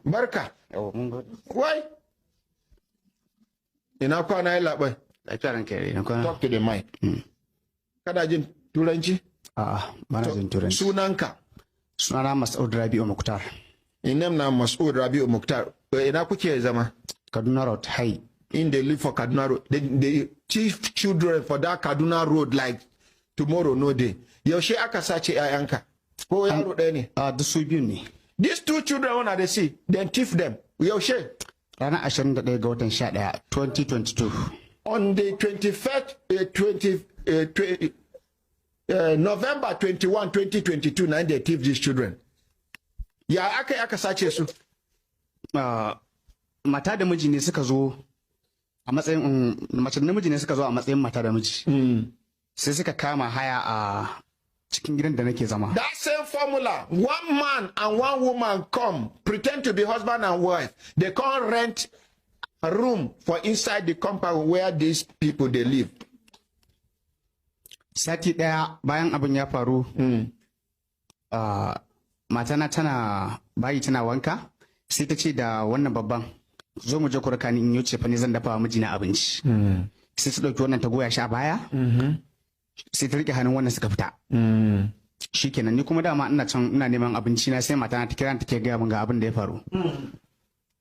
Barka. Yau mun gode. Wai. Ina kwana, yallaɓai? Lafiya, ranka ya na kwana. Talk to the mic. Kana jin Turanci? A'a, ba na jin Turanci. Sunanka? Sunana Mas'ud Rabi'u Muktar. Him name na Mas'ud Rabi'u Mukhtar. Ina kuke zama? Kaduna Road, Hai. Him dey live for Kaduna Road. They thief children for that Kaduna Road like tomorrow no day. Yaushe aka sace 'ya'yanka? Ko yaro ɗaya ne? A, duk su biyun ne. These two children una dey see, dem thief them. Yaushe? Ranar 21 ga watan 11, 2022. On the 21st, 20, 20, November 21, 2022, na they thief these children. Ya aka yi aka sace su? Ah, mata da miji ne suka zo a matsayin mace da namiji ne suka zo a matsayin mata da miji. Sai suka kama haya a cikin gidan da nake zama. That same formula, one man and one woman come, pretend to be husband and wife. They come rent a room for inside the compound where these people they live. Sati ɗaya bayan abin ya faru, ah, matana tana bayi tana wanka, sai ta ce da wannan babban, "Zo mu je ku raka ni in yi cefane, zan dafa wa mijina abinci." Sai ta ɗauki wannan ta goya shi a baya, sai ta riƙe hannun wannan suka fita. Shikenan, ni kuma dama ina can ina neman abinci na, sai matana ta kira ni take gaya min ga abin da ya faru.